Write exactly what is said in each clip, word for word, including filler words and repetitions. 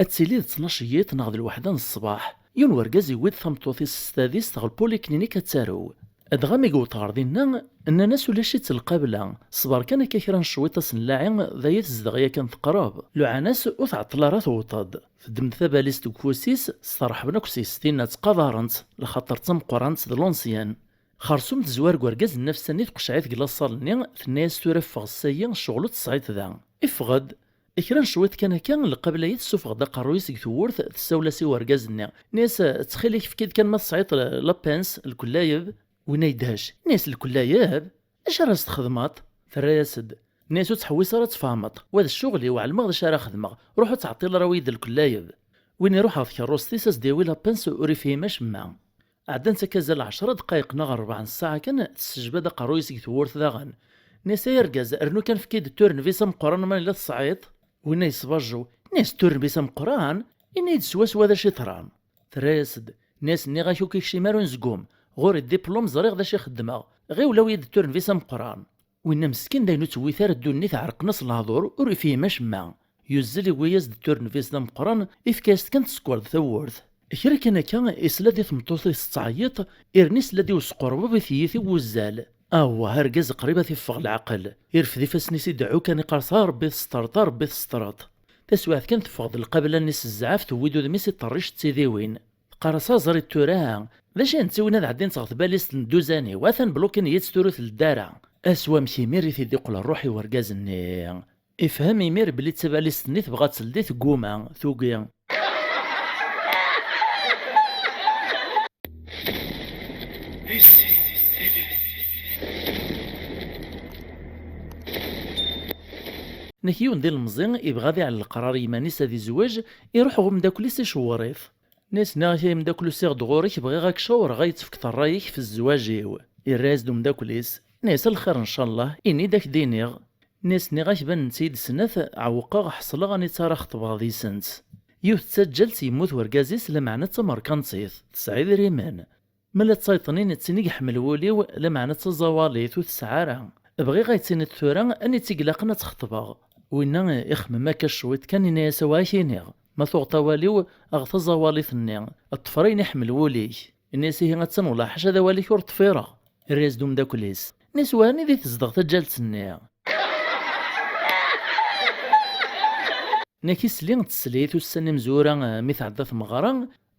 Ad tili d ttnac yiḍ neɣ d lweḥda n ṣṣbeḥ. Yiwen wergaz yewwi-d tameṭṭut-is s tadist ɣer poliklinik ad tarew. Dɣa mi yewweḍ ɣer dinna, nnan-as ulac-itt lqabla, ṣber kan akka kra n cwiṭ ad s-nlaɛi, d aya tezdeɣ yakan teqreb. Luɛan-as ur tɛeṭṭel ara tewweḍ-d. Teddem-d tabalizt deg ufus-is, steṛḥben akk s-yes, tinna ttqadaren-tt, lxaṭer d tameqqrant d l'ancienne. Xersum tezwar deg urgaz nnefs-nni, teqceɛ-it deg laṣal-nni, tenna-yas tura ffeɣ ssaya, ccɣel ur t-tesɛiḍ da. Iffeɣ-d. Kra n cwiṭ kan akka, lqabla-yi tessufeɣ-d aqerruy-is deg tewwurt, tessawel-as i urgaz-nni. Tenna-yas ttxil-k efk-iyi-d kan ma tesɛiḍ la pince, lkellayeb. Winna yedhec. Tenna-yas lkellayeb? D acu ara s-txedmeḍ? Terra-yas-d. Tenna-yas ur ttḥewwis ara ad tfehmeḍ. Wa d ccɣel-iw, ɛelmeɣ d acu ara xedmeɣ. Ruḥ ur ttɛeṭṭil ara ad iyi-d lkellayeb. Win iruḥ ɣer tkerrust-is ad s-d-yawi la pince ur ifhim acemma. Ɛeddant akka azal ɛecra dqayeq neɣ rebɛa n ssaɛa kan, tessejbad aqerruy-is deg tewwurt daɣen. Tenna-yas ay argaz, rnu kan efk-iyi-d turnevis ameqqran ma yella tesɛiḍ. Winna yesbajjew. Tenna-yas turnevis ameqqran? Ini-yi-d swaswa d acu yeḍran. Terra-yas-d. Tenna-yas nniɣ-ak ur k-ikcim ara unezgum. Ɣur-i diplum, ẓriɣ d acu i xeddmeɣ. Ɣiwel awi-yi-d turnevis ameqqran. Winna meskin d ayen ur tewwit ara ddunit, ɛerqen-as lehdur, ur ifhim acemma. Yuzzel iwwi-yas-d turnevis d ameqqran, ifka-yas-d kan tsekkwer-d tawwurt. Kra kan akka, isla di tmeṭṭut-is tettɛeyyiḍ, irni isla-d i usqerbub i teyyit i wuzzal. Awah, argaz qrib ad t-iffeɣ leɛqel. Irfed ifassen-is ideɛɛu kan iqqar-as a Rebbi testreḍ, a Rebbi testreḍ. Taswiɛt kan teffeɣ-d lqabla-nni s zzɛaf, tewwi-d udem-is iṭerric d tidiwin. Teqqar-as aẓri-d tura, d acu i netta win ad ɛeddint ɣer tbalizt n dduzan-iw, atan blokin-iyi-tt tura ur teldi ara. Ass wamek imir i t-id-iqqel rruḥ i urgaz-nni. Ifhem imir belli d tabalizt-nni tebɣa ad teldi, tegguma, tugi. Nek yiwen d ilemẓi ibɣa ad iɛell leqrar i yiman-is ad izweǧ, iruḥ ɣer umeddakel-is icewwer-it. Nni-as nniɣ-ak ay ameddakel usiɣ-d ɣur-k, bɣiɣ ad k-cawreɣ ad yi-tefkeḍ ṛṛay-ik f zzwaǧ-iw. Irra-yas-d umeddakel-is, nni-as a lxir ncallah, ini-d ad k-d-iniɣ. Nni-as nniɣ-ak banen-tt-id snat, ɛewqeɣ ḥeṣleɣ anita ara xeṭbeɣ di-sent. Yiwet d taǧǧalt yemmut wergaz-is, lameɛna d tamerkantit, tesɛa idrimen. Ma la ttayeḍ-nni nettini iḥemmel wul-iw, lameɛna d taẓawalit ur tesɛi ara. Bɣiɣ ad yi-tiniḍ tura anita i ilaqen ad tt-xeṭbeɣ. Winna ixemmem akka cwiṭ kan, yenna-yas awa ad k-iniɣ. Ma tuɣeḍ awal-iw, aɣ taẓawalit-nni, ṭṭfer ayen iḥemmel wul-ik. Yenna-yas ihi attan wala ḥaca d awal-ik ur ṭṭfireɣ. Irra-yas-d umeddakel-is. Nni-as wa anida i tezdeɣ taǧǧalt-nni? Nek isli d teslit ussan imezwura, eh, mi tɛedda tmeɣra,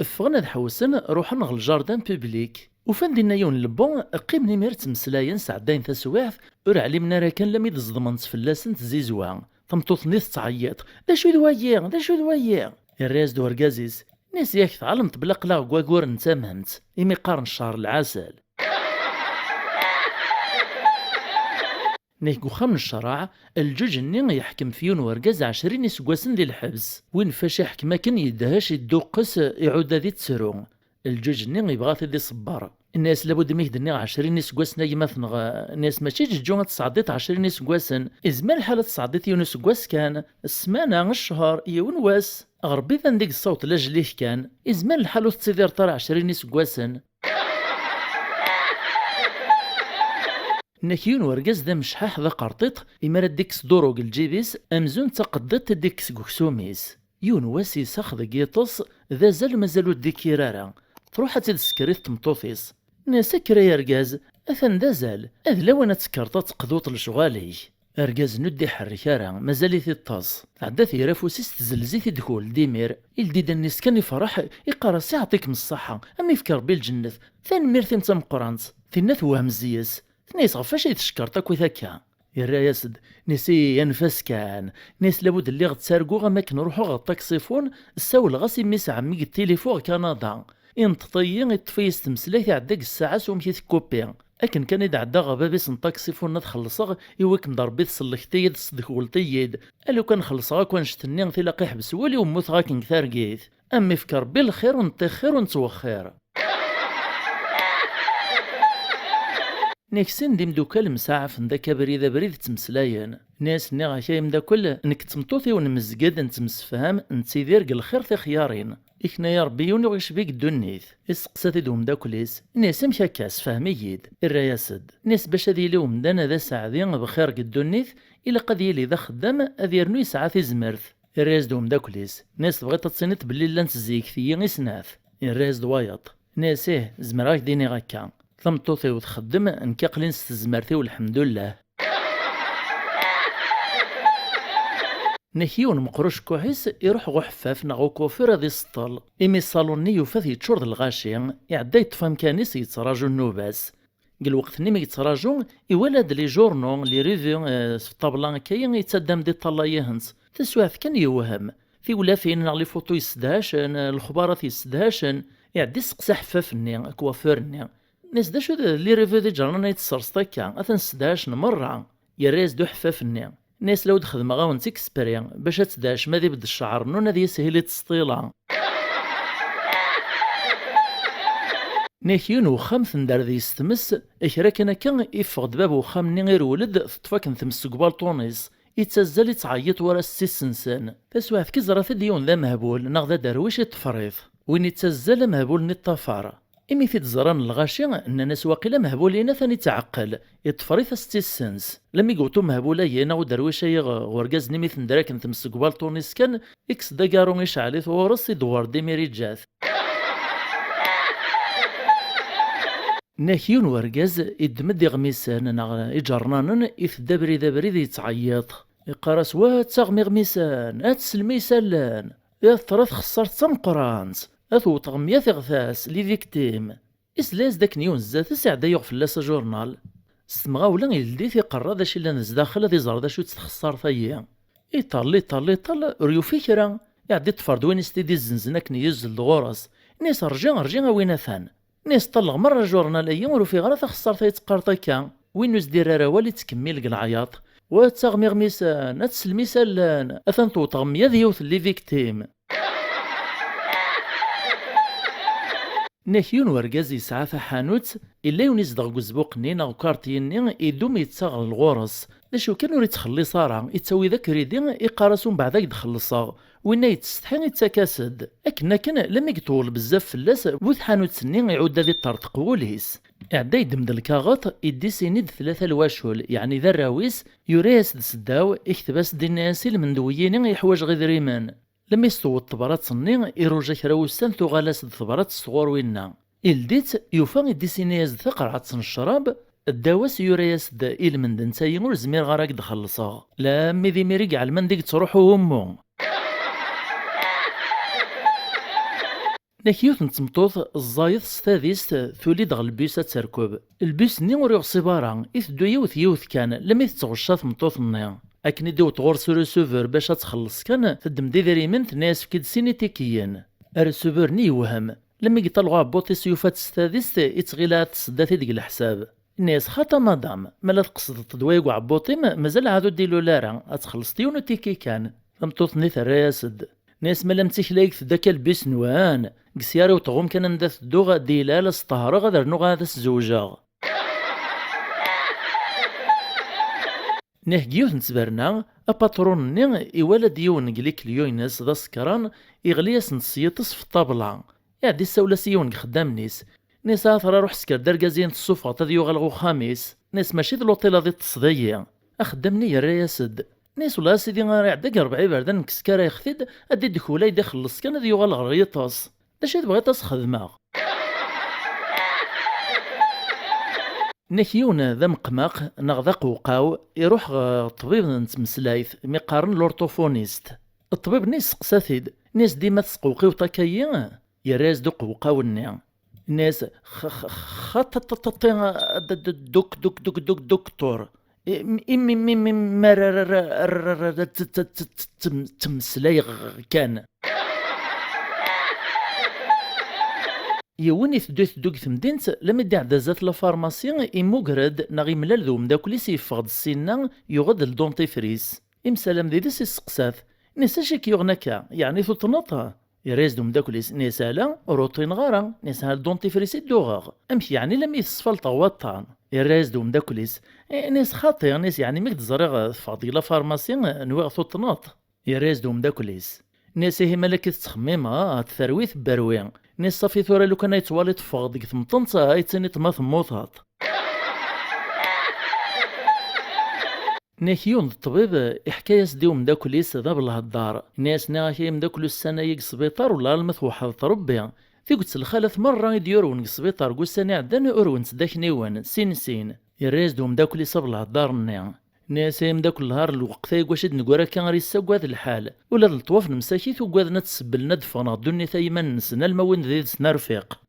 ffɣen ad ḥewsen, ruḥen ɣer ljardin public. Ufan dinna yiwen n lebbu, qqimen imir ttmeslayen, sɛeddayen taswiɛt, ur ɛlimen ara kan lammi d-ẓedment fell-asen tzizwa. Tameṭṭut-nni tettɛeyyiḍ, d acu d wayi? D acu d wayi? Irra-yas-d urgaz-is, nni-as yak tɛelmeḍ belli aql-aɣ deg wagur n tamemt, imi qqaren ccehr lɛasel. Nek deg uxxam n ccreɛ, lǧuǧ-nni yeḥkem f yiwen wergaz ɛecrin iseggasen di lḥebs. Win fac iḥkem akken yedhec, idduqqes, iɛuda di ttru. Lǧuǧ-nni ibɣa ad t-id-iṣebber. Inna-yas labud mi k-d-nniɣ ɛecrin iseggasen a gma-tneɣ, inna-yas mačči ǧeǧǧu ad tesɛeddiḍ ɛecrin iseggasen. Izmer lḥal ad tesɛeddiḍ yiwen useggas kan, ssmana, ccher, yiwen wass. Ɣer bid anda i yessaweḍ lajel-ik kan, izmer lḥal ur tettidireḍ ara ɛecrin iseggasen. Nnak yiwen wergaz d amecḥaḥ d aqerṭiṭ, imi ara d-ikkes duṛu deg lǧib-is, amzun d taqeddiṭ i d-ikkes deg uksum-is. Yiwen wass isax deg yiṭes, d azal mazal ur d-ikkir ara. Truḥ ad tt-id-teskeri tmeṭṭut-is. Nnas kker ay argaz, atan d azal, ad lawan ad tekkreḍ ad teqduḍ lecɣal-ik. Argaz-nni ur d-iḥerrek ara, mazal-it iṭṭes. Tɛedda tger afus-is, tzelz-it-id kul d imir. Ildi-d allen-is kan ifreḥ, iqqar-as iɛṭikem ṣṣaḥa, a m-ifk Rebbi lǧennet, tanemmirt-im d tameqqrant. Tinna tewhem zzi-s. Tenna-yas ɣef wacu i tcekkreḍ akkit akka? Irra-yas-d, nni-as i anef-as kan. Nni-as labud lliɣ ttarguɣ am akken ruḥeɣ ɣer ṭaksifun, ssawleɣ-as i mmi-s ɛemmi deg tilifu ɣer Kanada. Inṭeṭ-iyi, iṭṭef-iyi s tmeslayt, iɛedda deg ssaɛa s wamek i tekkupi. Akken kan i d-ɛeddaɣ ɣer bab-is n ṭaksifun ad xellṣeɣ, iwakken d Rebbi tsellkeḍ-iyi-d, tesdekleḍ-iyi-d. A lukan xellṣeɣ akk annect-nni, tilaq iḥbes wul-iw mmuteɣ akken deg targit. A m-ifk Rebbi lxir ur neṭṭixxir ur nettwexxir. Nek sin d imdukal msaɛafen-d akka abrid abrid ttmeslayen. Nni-as nniɣ-ak ay amdakel, nekk d tmeṭṭut-iw nmezged, nettemsefham, nettidir deg lxir tixyarin. Ikna-yi Rebbi yiwen ur ɣ-icbi deg ddunit. Isteqsa-t-id umdakel-is, nni-as amek akka, sefhem-iyi-d. Irra-yas-d. Nni-as bac ad yili umdan d aseɛdi bxir deg ddunit, ilaq ad yili d axeddam, ad yernu yesɛa tizmert. Irra-yas-d umeddakel-is, nna-yas: "Tebɣiḍ ad tiniḍ belli llant zik tiyi i snat?" Irra-yas-d wayeḍ, nna-yas: "Ih, zemreɣ ad ak-d-iniɣ akka. Tameṭṭut-iw txeddem, nekk aql-in s tezmert-iw, lḥemdullah." Nna-k yiwen meqqer ucekkuḥ-is iruḥ ɣer uḥeffaf neɣ ukwafur ad iseṭṭel. Imi ṣṣalun-nni yufa-t yeččur d lɣaci, iɛedda yeṭṭef amkan-is yettraǧu nnuba-s. Deg lweqt-nni mi yettraǧu, iwala-d les journaux, les revues, eh, s ṭṭabla akka-yi yettaddam-d iṭṭallayihent. Taswiɛt kan yewhem. Tiwlafin neɣ les photos yessedhacen, eh, lexbarat yessedhacen. Iɛedda isteqsa aḥeffaf-nni, akwafur-nni. Nna-s: "D acu d les revues d iǧernan ay tesserseḍ akka? Atan ssedhacen merra." Yerra-yas-d uḥeffaf-nni. Nna-s: "La wen-d-xedmeɣ-awent exprès, bac ad tdehcem ad ibedd ccɛer-nwen ad yishil i ttesṭila." Nna-k yiwen wexxam tender deg-s tmes, kra kan akka, iffeɣ-d bab wexxam-nni irwel-d, teṭṭef akken tmes seg ubalṭun-is. Ittazzal, ittɛeyyiḍ war as-tt-issensen. Taswiɛt kan iẓra-t-id yiwen d amehbul neɣ d aderwic, iṭṭfer-it. Win ittazzal, amehbul-nni iṭṭafar. Imi t-id-ẓran lɣaci, nnan-as: "Waqila amehbul-in atan ittɛeqqel, iṭṭfer-it as-tt-issens." Lammi yewweḍ umehbul-agi neɣ uderwic-agi ɣ-, ɣer urgaz-nni mi tender akken tmes seg ubalṭun-is kan, ikkes-d agaru, icɛel-it ɣur-s, idewwer-d imir iǧǧa-t. Nna-k yiwen wergaz iddem-d iɣmisen neɣ iǧernanen, itedda abrid abrid yettɛeyyiḍ. Iqqar-as: "Wa ttaɣem iɣmisen, ad teslem i isallen, ya teḍra txessart d tameqqrant, ad tewwet ɣer meyya tiɣtas, les victimes." Isla-yas-d akken yiwen zdat-s iɛedda yuɣ fell-as ajurnal. S temɣawla, ildi-t, iqerra d acu yellan zdaxel, ad iẓer d acu-tt txessart-agi. Iṭall, iṭall, iṭall, ur yufi kra. Iɛedda iṭṭfer-d win i s-t-id-izzenzen akken yuzzel-d ɣur-s. Nna-s: "Rǧi, rǧi, a win atan." Nna-s: "Ṭalleɣ merra ajurnal-agi, ur ufiɣ ara taxessart ay teqqareḍ akka." Win ur s-d-irra ara awal, ittkemmil deg leɛyaḍ: "Wa ttaɣem iɣmisen, ad teslem isallen, atan tewwet ɣer meyya d yiwet n les victimes." Nna-k yiwen wergaz yesɛa taḥanut, illa yiwen izdeɣ deg uzbuq-nni neɣ ukarṭyi-nni, idum yettaɣ ɣer ɣur-s. D acu kan, ur ittxelliṣ ara, ittawi-d akridi, iqqar-as umbeɛd ad k-d-xellṣeɣ. Winna yettsetḥi, ittak-as-d. Akken akken, lammi yeṭwel bezzaf fell-as, bu tḥanut-nni iɛudd ad iṭṭerṭeq wul-is. Iɛedda yeddem-d lkaɣeṭ, iddisini-d tlata lwacul, yeɛni d arraw-is, yura-yas-d seddaw, ikteb-as-d, inna-yas: "Ilmend n wiyini iḥwaǧeɣ idrimen." Lammi s-tewweḍ tebrat-nni, iruja kra wussan, tuɣal-as-d tebrat sɣur winna. Ildi-tt, yufa iddisini-yas-d taqerɛet n ccrab, ddaw-as yura-yas-d: "Ilmend n tayi ur zmireɣ ara ad k-d-xellṣeɣ. Lammi d imir i iɛelmen deg ttruḥu ummu." Nna-k yiwet n tmeṭṭut ẓẓayet s tadist, tuli-d ɣer lbus ad terkeb. Lbus-nni ur iɣṣib ara, iteddu yiwet yiwet kan, lammi tettɣecca tmeṭṭut-nni. Akken i d-iwweḍ ɣur-s receveur bac ad txelleṣ kan, teddem-d idrimen, tenna-yas: "Efk-d sin itikiyen." Receveur-nni yewhem. Lammi yeṭṭal ɣer uɛebbuṭ-is, yufa-tt s tadist, ittɣil ahat tsedda-t-id deg leḥsab. Inna-yas: "Xaṭi a madam, ma la tqesdeḍ-d waya deg uɛebbuṭ-im, mazal ɛad ur d-ilul ara, ad txellṣeḍ yiwen utiki kan." Tameṭṭut-nni terra-yas-d. Inna-yas: "Ma la mtiklayet-d akka lbis-nwen, deg syara-w tɣum kan anda tedduɣ, ad d-ilal, ad s-ṭehreɣ, ad rnuɣ, ad as-zewjeɣ." Nna-k deg yiwet n ttberna, apatṛun-nni iwala-d yiwen deg likliyu-ines d asekran, iɣli-yasen-d s yiṭes f ṭṭabla. Iɛedda issawel-as i yiwen deg ixeddamen-is. Inna-yas: "Ahat ara ruḥ sker-d argaz-in tessufɣeḍ ad yuɣal ɣer uxxam-is." Inna-yas: "Mačči d luṭil ad iṭṭes dagi." Axeddam-nni yerra-yas-d. Inna-yas: "Wellah a sidi, ara iɛedda deg rebɛa iberdan nekk skarayeɣ-t-id, ad d-idkul, ad d-ixelleṣ kan ad yuɣal ɣer yiṭes. D acu i tebɣiḍ ad s-xedmeɣ?" Nna-k yiwen d ameqmaq neɣ d aqewqaw, iruḥ ɣer ṭṭbib n tmeslayt, mi qqaren l'orthophoniste. Ṭṭbib-nni yesteqsa-t-id, inna-yas: "Dima tesqewqiweḍ akka-yi?" Yerra-yas-d uqewqaw-nni. Inna-yas: "X-, x-, xaṭi, duk, duk, duk, duk, duktur. Imi, imi, imi, imi, ara, ara, ara, ara, ara, t-, t-, t-, t-, tem-, temmeslayeɣ kan." Yiwen iteddu, iteddu deg temdint, lammi d-iɛedda zdat la pharmacie, imuger-d neɣ imlal d umeddakel-is, yeffeɣ-d ssinna, yuɣ-d le dentifrice. Imsalam did-s, isteqsa-t. Inna-yas: "Acu i k-yuɣen akka? Yeɛni tuṭneḍ?" Yerra-yas-d umeddakel-is, inna-yas: "Ala, ur uṭineɣ ara." Inna-yas: "Ha le dentifrice i d-uɣeɣ. Amek yeɛni lammi tessefalṭeɣ waṭṭan?" Yerra-yas-d umeddakel-is. Inna-yas: "Xaṭi," inna-yas, "yeɛni mi k-d-ẓriɣ teffɣeḍ-d deg la pharmacie, nwiɣ tuṭneḍ." Yerra-yas-d umeddakel-is. Inna-yas: "Ihi malak i tettxemmimeḍ, ah, terwi tberwi." Inna-yas: "Ṣafi tura lukan ay twaliḍ teffɣeḍ-d deg temṭent, ah, ay d-tiniḍ ma temmuteḍ." Nniɣ-ak yiwen d ṭṭbib iḥka-yas-d i umeddakel-is d abelheddar. Inna-yas: "Nniɣ-ak ay ameddakel, ussan-agi deg sbiṭar, wala alma twḥeḍ-t Rebbi. Tiget lxalat merra i d-yurwen deg sbiṭar deg ussan iɛeddan urwen-tt-id akniwen, sin sin." Yerra-yas-d umeddakel-is abelheddar-nni. Inna-yas: "Ay ameddakel, lhar lweqt-a, deg wacu i d-neggra akka, ar yessagad lḥal. Ula d leṭwaf n msakit ugaden ad d-sebblen, ad d-ffɣen ɣer ddunit-a iman-nsen, alma win d idis n arfiq."